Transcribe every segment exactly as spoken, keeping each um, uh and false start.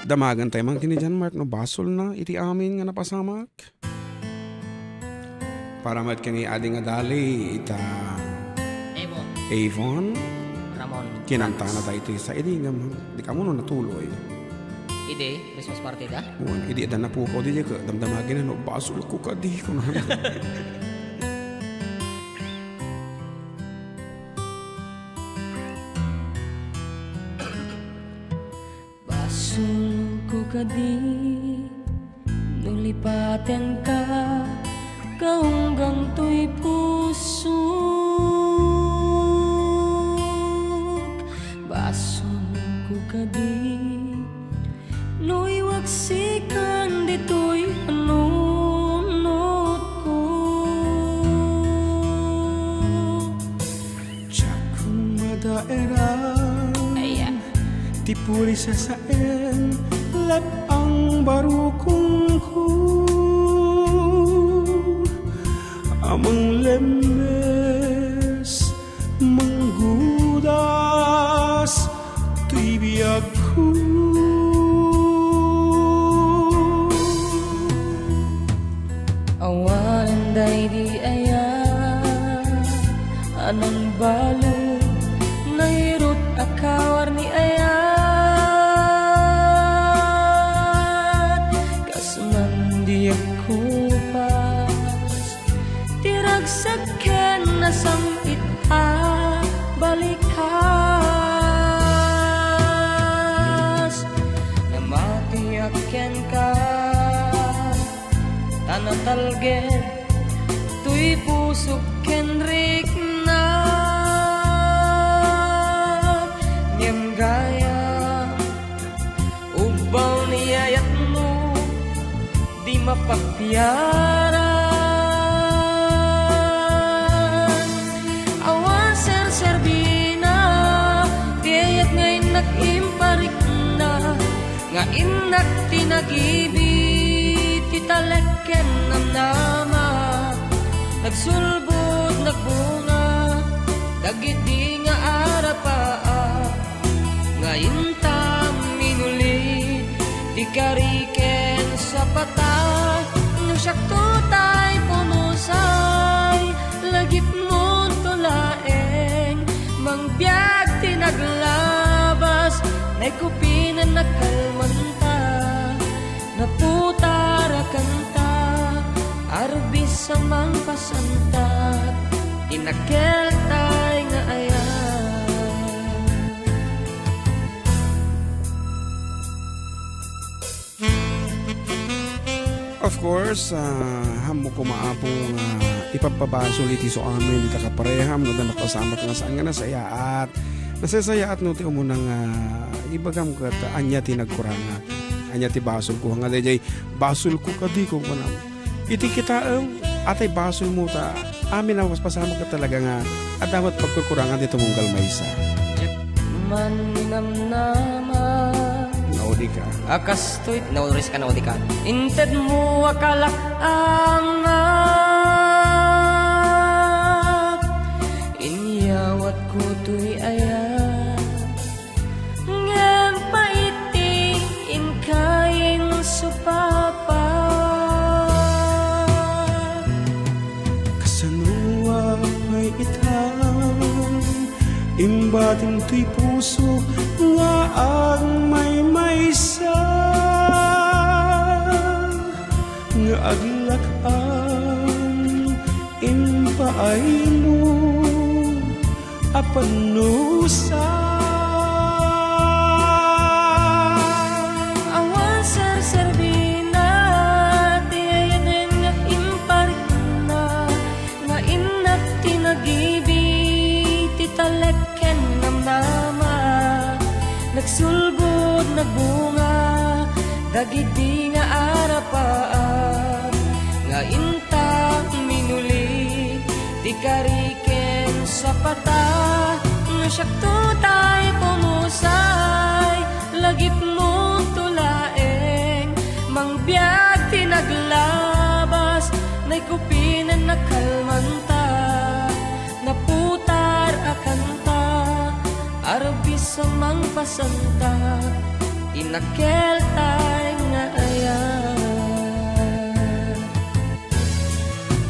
Damagentayo man ken ni John Mark no basolna iti amin nga napasamak. Para met ken ni Adi nga Dali ita Avon. Avon. Ramon. Kinantana daytoy sa idi nga ma-, di kamo no natuloy. Idi, Christmas party da? Wen, idi adda napukaw di ka, damdamagina no basolko kadi, kuno. Basolko kadi no lipatenka, kaunggang toy pusok. Basolko kadi no iwaksikan ditoy panunotko. Diak madaeran Aya. ti puri sasaen, lep-ang barukongko a manglemmes, manggudas toy biagko. Awanen daydi aya a nangbalud, nairut a kawarni aya. Kas man di agkupas, ti ragsak ken nasam-it a balikas. Namatiak kenka, ta natalged toy pusok ken riknak. Ngem gayam, ubbaw ni ayatmo, di mapagpiaran. Awan serserbina ti ayat nga innak imparikna, nga innak ti nagibi ti talek ken namnama. Nagsulbod, nagbunga dagiti nga arapaak, nga inta minuli ti kari ken sapata. No siakto tay pumusay, lagipmonto laeng, mangbiag ti naglabas, naikupinen a kalmanta. Naputar a kanta, arbis a mangpasanta, ti nakeltay nga ayat. Of course, ah, ammo koma, Apo, nga ipabpabasol iti isuamin dita kapareham, no, adda napasamak nga saan nga nasayaat. Nasayaat no ti umuna nga ibagam ket ania ti nagkurangak. Ania ti basolko nga daydiay basolko kadi, kunkunam. Iti kitaem, atay basolmo ta amin a mapaspasamak ket talaga nga adda met pagkurkurangan ti tumunggal maysa. Maninamnama. Naudika. A kastoy, nauris ka, naudika. Intedmo a kalak-angat. Inyawatko toy ayat. Ngem pait ti inka insupapa. Kasano a pay ita? Imbatim toy puso nga agmaymaysa, nga aglak-an impaaymo a pannusa. Awan serserbina ti ayat nga imparikna, nga innak ti nagibi ti talek ken namnama. Nagsulbod, nagbunga dagiti nga arapaak, nga inta minuli ti kari ken sapata. No siakto tay pumusay, lagipmonto laeng, mangbiag ti naglabas, naikupinen a kalmanta. Naputar a kanta, arbis a mangpasanta, Ti nakeltay nga ayat.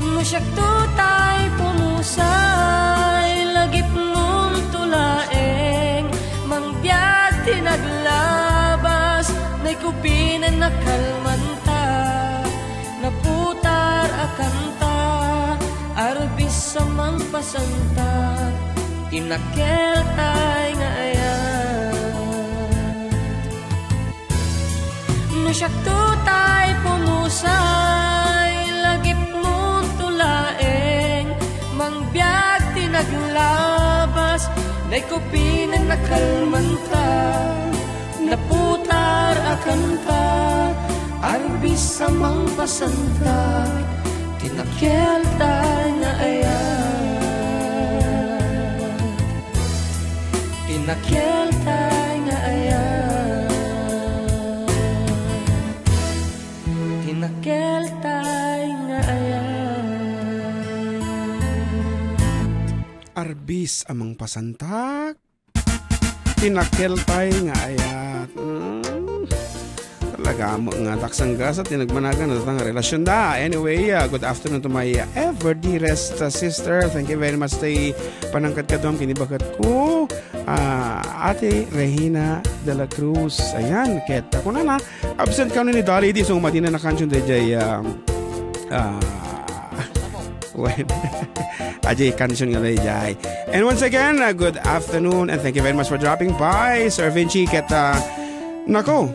No siakto tay pumusay, lagipnonto laeng, mangbiag ti naglabas, naikupinen a kalmanta, naputar a kanta, arbis a mangpasanta, ti nakeltay nga ayat. No siakto tay pumusay, lagipnonto laeng, mangbiag ti naglabas, naikupinen a kalmanta, naputar a kanta, arbis a mangpasanta, ti nakeltay nga ayat. Ti nakeltay nga ayat. Ti nakeltay nga ayat. Arbis a mangpasanta, ti nakeltay nga ayat. Mm. Talaga mo nga taksang gasat ti nagmanagan na datang relasyonda. Anyway, uh, good afternoon to my, uh, ever dearest, uh, sister. Thank you very much tay panangkadkaduam ken ni baketko, uh, Ate Regina de la Cruz. Ayan, ket ako na na. Absent kano ni Dolly, di so madina na kansion dayjay, um, uh, Wen. Ajay kansion nga dayjay. And once again, uh, good afternoon and thank you very much for dropping by, Sir Vinci. Ket, uh, nako,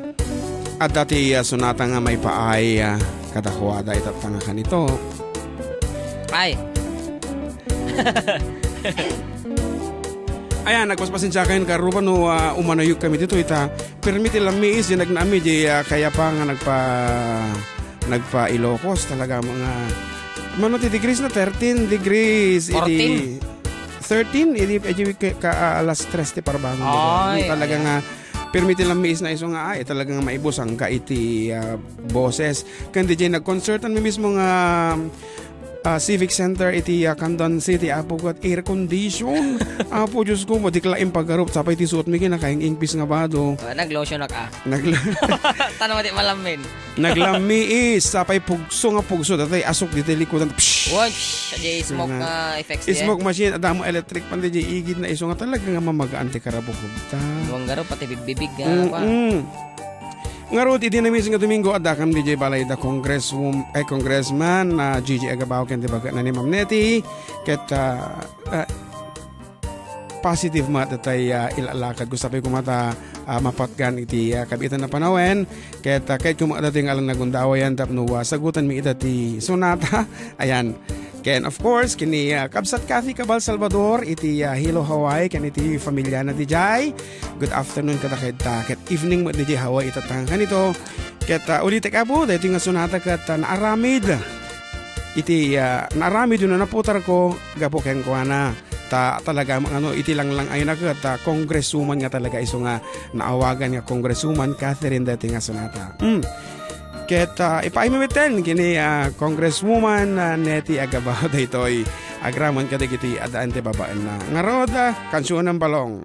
adda ti, uh, sonata nga maipaay, uh, kadakuada ita nga kanito. Ay. Ayan, nagpaspasensiakayon, karuba, no, uh, umanayog kami dito, ita. Permi ti lammiis, yan nagnaami, di, uh, kayapa nga nagpa- nagpa-Ilocos talaga, mga, mano ti degrees na? Thirteen degrees. Fourteen. Idi thirteen, idi, idi ka, ka, ah, alas tres ti parbangon. Ay, talaga ay. Nga, pirmi ti lammiis na isu nga, ay, talaga nga maibusangka iti, ah, boses. Ken diay nag-concert, ano mismo nga, ah, Civic Center iti, ah, Candon City, Apo, ket air condition. Apo, Diyos ko, mo, di ka la impagarup, sapay ti suot mi, kinakaing-ingpis nga bado. Ah, nag-lotion ka. Nagla- Tanong ti malammin. Naglammiis, sapay pugso nga pugso, datay asuk ditoy likudan. Psh! What? Psh! Di smoke Nga. Nga effects di, eh. Smoke machine, adda mo electric fan, di igid na isu nga talaga nga mamagaan ti karabukobta. Duwang garo, pati bigbibig, ah, pa. Mm-mm. Ngarud, idi namis nga Domingo, adda kam di balay da Congresswom-, ay, Congressman, ah, Gigi Agabao, ken di baga na ni Ma'am Nettie, ket, ah, ah, positive met datay, ah, ilalakad. Gusto ko kumata, ah, mapatgan iti, ah, kabitan a panawen. Ket, ah, ket kumata ti ngalan nagundawayan tapno, ah, sagutan mi ita ti sonata. Ayan. Ken, of course, kini, ah, Kabsat Kathy Cabal Salvador, iti, ah, Hilo, Hawaii, ken iti familiana diay. Good afternoon, kada ket, ah, ket evening mo diay Hawaii, ita tangkan ito. Ket, ah, ulitek, Apo, daytoy nga sonata ket, ah, naaramid. Iti, ah, naaramid no naputar ko, gapu kenkuana. Ta talaga, ano, iti langlang ay na ket, ah, congresswoman nga talaga isu nga naawagan nga Congresswoman Catherine daytoy nga sonata. Mm. Ket, ah, ipaimimiten kini, ah, Congresswoman, ah, Nettie Agabao daytoy. Agraman kadagiti addaan ti babaenna. Ngarud, ah, kansionan balong.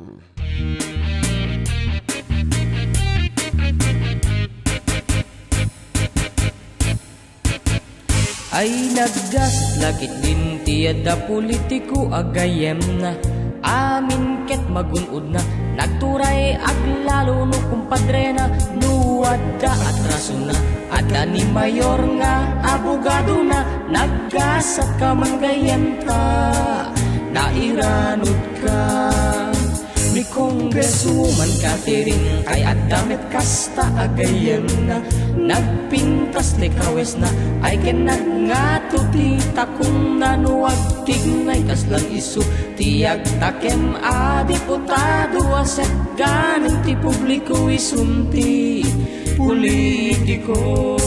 Ay, naggasat la ketdin ti adda politiko a gayyemna. Amin ket magun-odna, nagturay aglalo no kumpadrena, no adda atrasona. Adda ni mayor nga abogadona, naggasat ka man gayyem ta nairanudka. Ni Congresswoman Catherine ay adda met kasta a gayyemna, nagpintas ti kawesna, ay ken nagngato ti takongna no agtignay kaslan isu ti agtakem a diputado a setganen ti publiko isun ti politiko.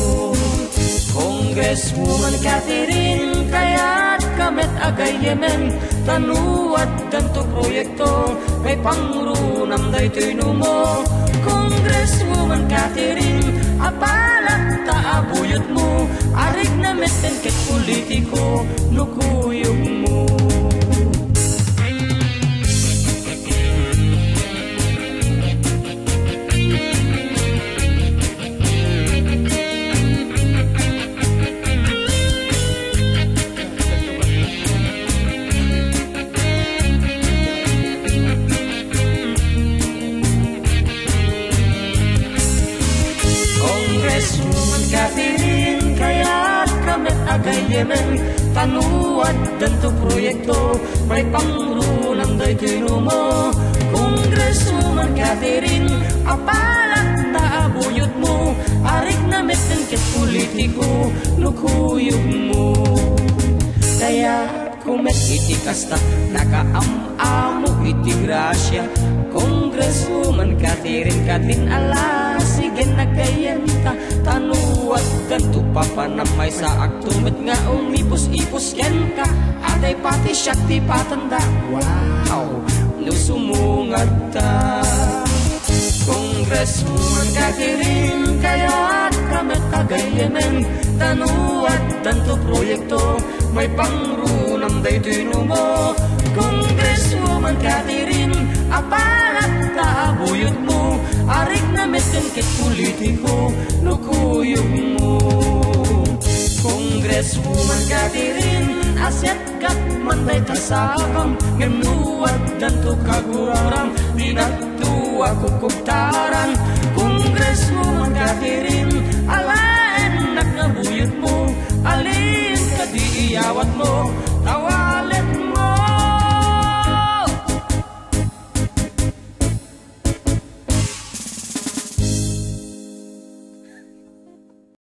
Congresswoman Catherine, kayatka met a gayyemen, ta no addanto proyekto, maipangrunam daytoy numo. Congresswoman Catherine, apalak ta a buyotmo, arigna metten ket politiko no kuyogmo. Catherine, kayat ka met a gayyemen, ta no addanto proyekto, maipangrunam daytoy numo. Congresswoman Catherine, apalak ta abuyotmo, arigna metten ket politiko no kuyogmo. Kayat ko met iti kasta, nakaam-amo iti grasia. Congresswoman Catherine, Catherine, ala, sigen naggayyemta, ta no addanto papanam, maysaakto met nga umipus-ipus kenka, atay pati siak ti patanda. Wow! No sumungadta. Congresswoman Catherine, kayat ka met a gayyemen, ta no addanto proyekto, maipangrunam daytoy numo. Congresswoman Catherine, apalak ta abuyotmo, arigna metten ket politiko no kuyogmo. Congresswoman Catherine, asiat ket man dayta sakam, ngem no addanto kaguram, dinatto a kukubtaran. Congresswoman Catherine, alaennak nga buyotmo, alin kadi iyawat